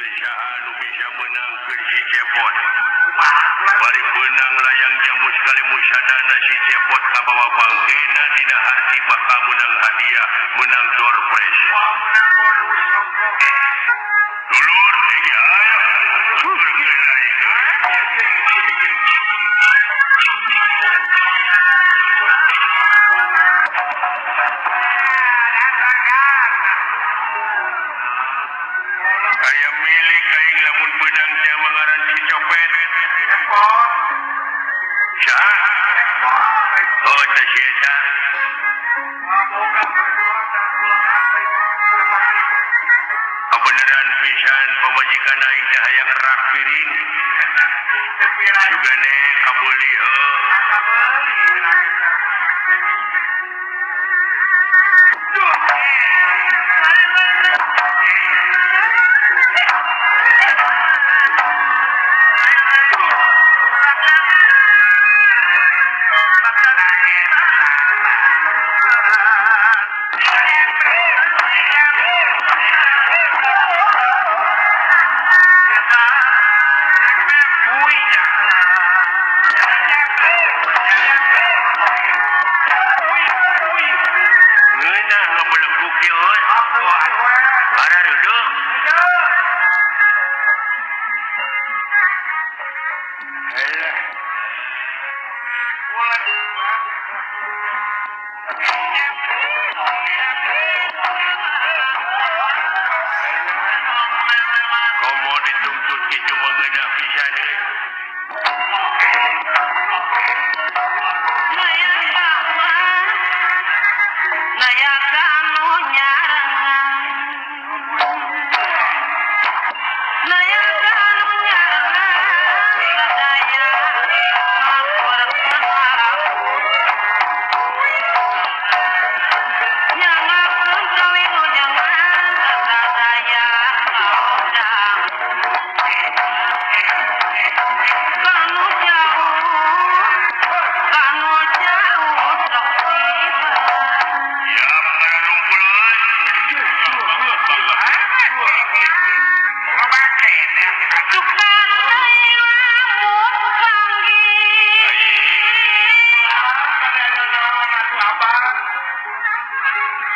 Saha nu bisa meunangkeun si Cepot. Bari beunang layang jamus kali musadana si Cepot kabawa bangkena dina harti bakal meunang hadiah, meunang door prize. Dulur ayo. Aya milik aing lamun beunang teh mangaran si Copet. Saha? Oh, teh si eta. Kabeneran pisan pamajikan aing teh hayang rak piring. Jugane kabeuli heuh. Komo dituntut kitu mengenah pisan euy.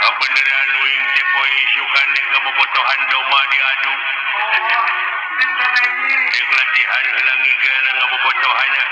Kabeneran uing teh poe isukan kabobotohan domba diadu. Dek latihan heula ngigana ngabobotohanna.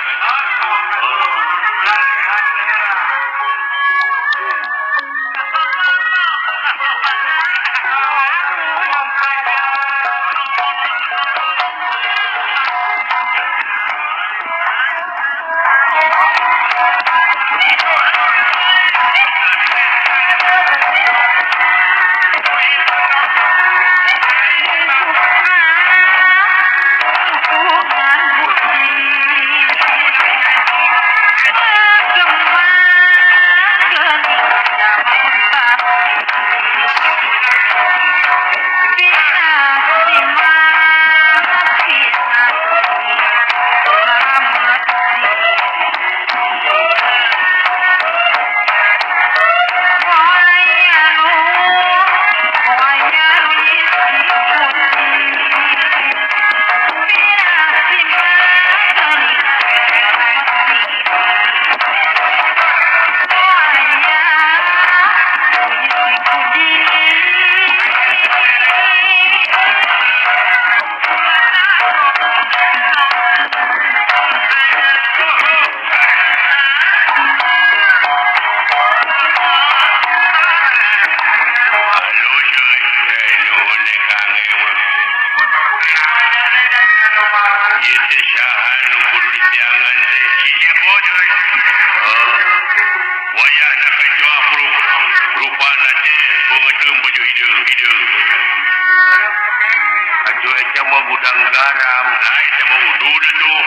Gudang garam lain sama udud atuh.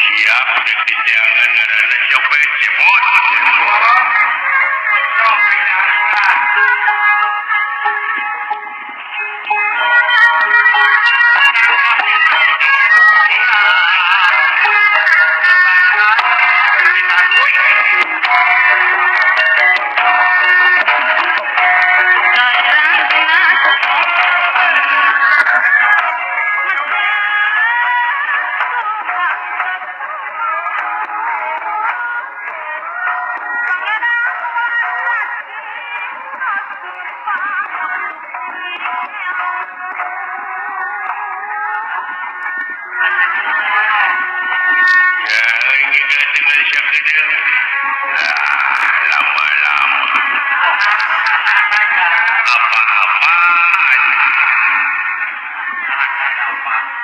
Siap dek diteangan ngaranna Copet Cepot.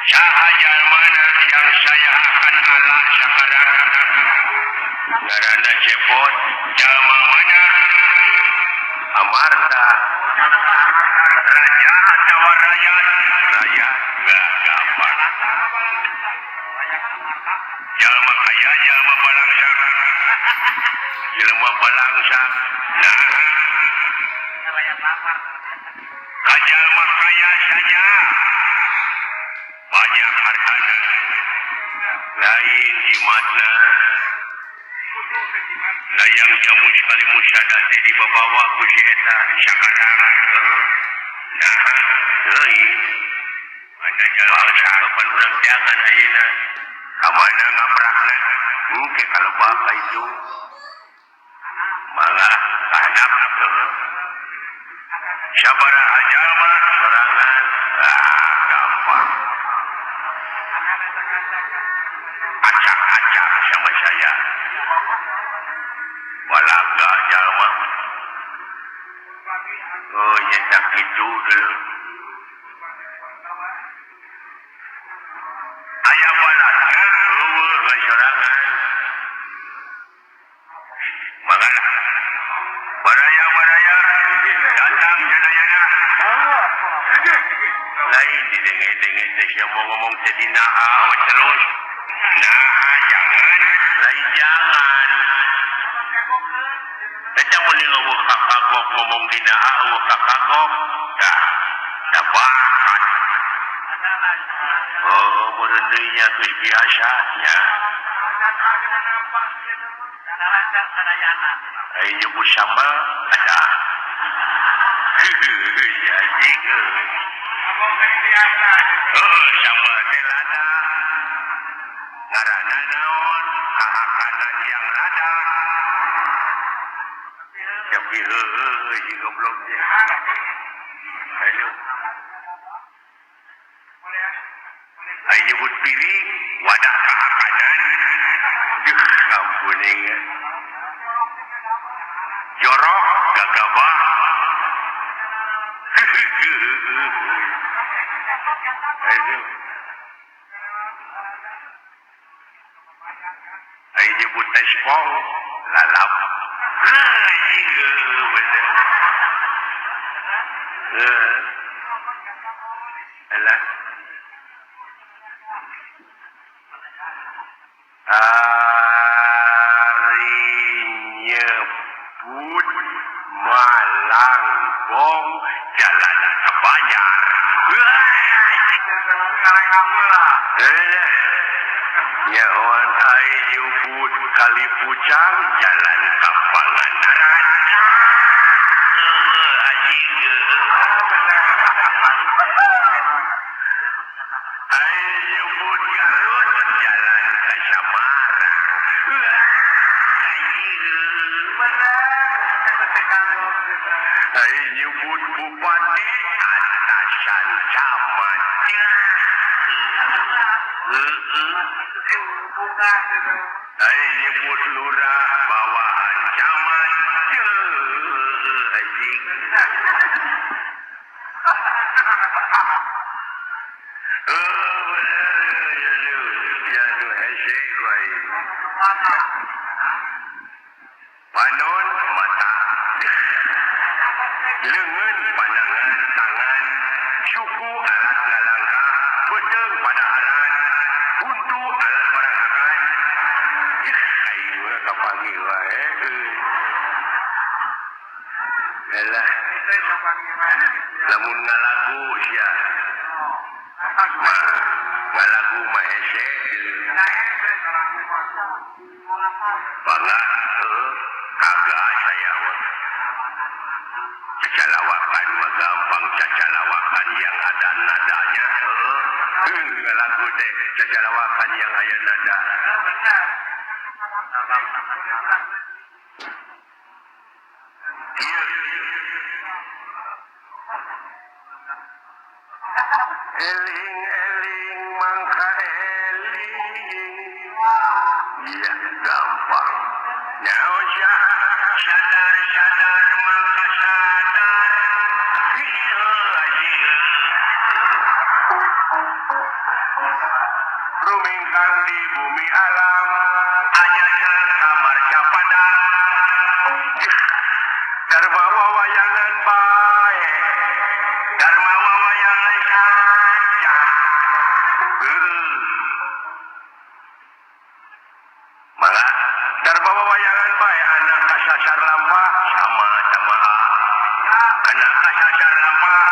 Saha jalmana yang saya akan ala sakarang ngaranna Cepot jalma mana Amarta raja atawa rakyat rakyat nggak gampang jalma kaya jalma balangsa jelema balangsa nah jalma kaya saja banyak hartana lain jimatna layang jamu sekali musyadah teh dibawa ku si eta sakarang nah euy mana jalan sahapan urang jangan ayeuna ka mana ngabrakna engke kalebak ka itu malah kahanap sabaraha jalma sorangan ah gampang acak-acak sama saya balaga jalma oh nyetak itu dulu aya balaga eueuh sorangan mangga baraya-baraya datang sadayana lain didenge-denge teh sia mau ngomong teh dina terus nah jangan lain jangan eta mun eueuh kakagok ngomong dina eueuh kakagok dah da bakat oh meureun deui nya geus biasa nya ai nyebut sambal ada ya jing oh sambal teh lada ngaranna naon hahakanan yang lada tapi heueuh si goblok teh ayo ai nyebut piring wadah kahakanan duh ampun jorok gagabah aduh ai nyebut tespong lalap bener alah ari nyebut Malangbong jalan ke Banjar. Nyawan ai nyebut Kali Pucang jalan ke Pangandaran. Ai nyebut Garut jalan ke Samarang. Ai nyebut bupati atasan camat. Ai nyebut lurah bawahan camat. Anjing. Ya hese gue. Panon mata, lengan pandangan tangan, suku alat ngalangkah, beteng padaharan, huntu alat barahakan. Aing mah kapanggih wae. Alah. Lamun ngalagu sia. Ngalagu mah hese. Bangga kagak saya mah. Cacalawakan mah gampang, cacalawakan yang ada nadanya. Ngalagu teh cacalawakan yang aya nada. Eling-eling mangka eling. Iya gampang. Nyawa sadar-sadar mangka sadar. Itu aja. Rumingkang di bumi alam aya jalan kamar capada Dharma wawayangan bae Dharma wawayangan saja. Mangga Dharma wawayangan bae anak kasasar lampah sama sama anak kasasar lampah.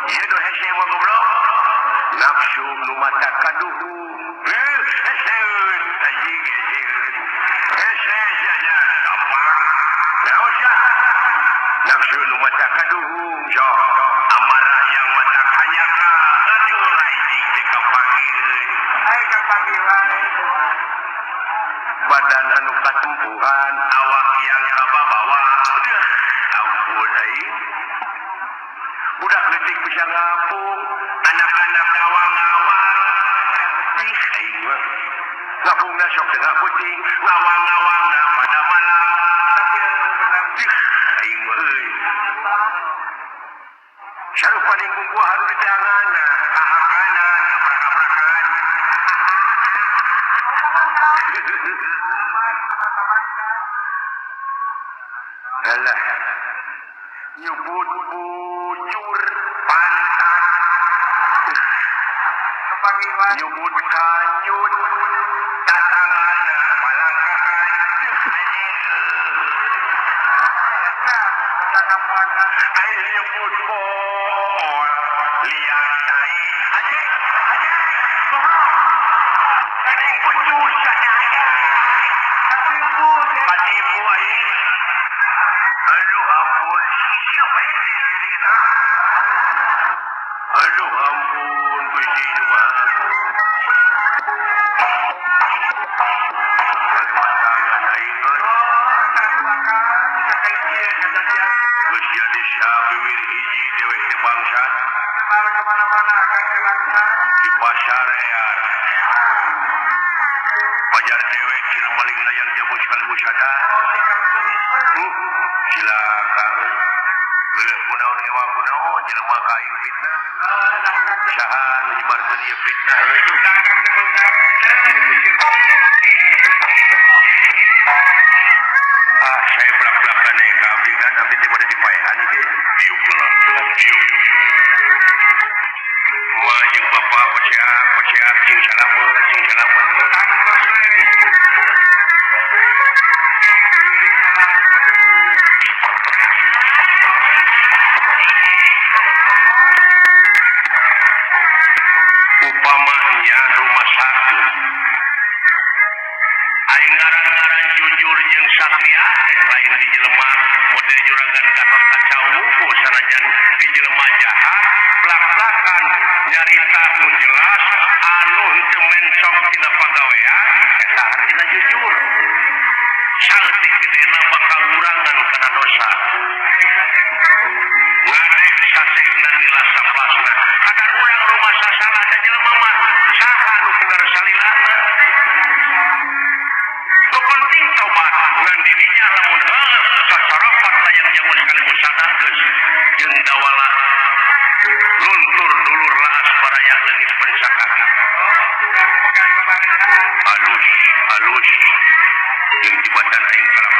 Ieu nu hese mah goblok nafsu nu mata kaduhu heseun anjing heseun hese sia gampang naon sia nafsu nu mata kaduhu sok amarah yang mata kanyaka aduh anjing teh kapanggil ai kapanggilan badan anu katempuhan awak yang kababawa aduh ampun aing budak leutik bisa ngapung anak-anak ngawang-ngawang ih aing mah ngapungna sok tengah peuting ngawang-ngawangna pada malam ih aing mah euy sarupa lingkung haru di tanganna kahakana naprak-naprakan alah nyebut bujur pantat nyebut kanyut tatangana palangkahan aing nyebut bol liat tai anjing anjing goblok anjing putus katipu aing aduh ampun siapa ini cerita aduh ampun Gusti di pasar ear pajar dewek cina maling layang jamu sekali musada silakan geuleuh kunaon ngewa kunaon jelema ka aing fitnah saha nu nyebarkeun ieu fitnah ah saya belak-belakan ka abdi kan abdi teh bade dipaehan ieu diuk diuk mah jeung bapak koceak cing salamet cing salamet. Upamanya rumah sakit aing ngaran-ngaran jujur jeung satria teh lain di jelema model juragan Gatot Kaca Wuku sanajan di jelema jahat blak-blakan nyarita nu jelas anu henteu mencok tina pagawean eta hartina jujur saeutik gedena bakal ngurangan kana dosa ngadek sasekna nila saplasna kadar urang rumah sasalah da jelema mah saha nu bener salilana nu penting tobat ngan dirinya lamun heuh cocorokot layang jamu sekali musada geus jeung dawala luntur dulur laas baraya leungit pensakaki halus halus jeung jibatan aing kalap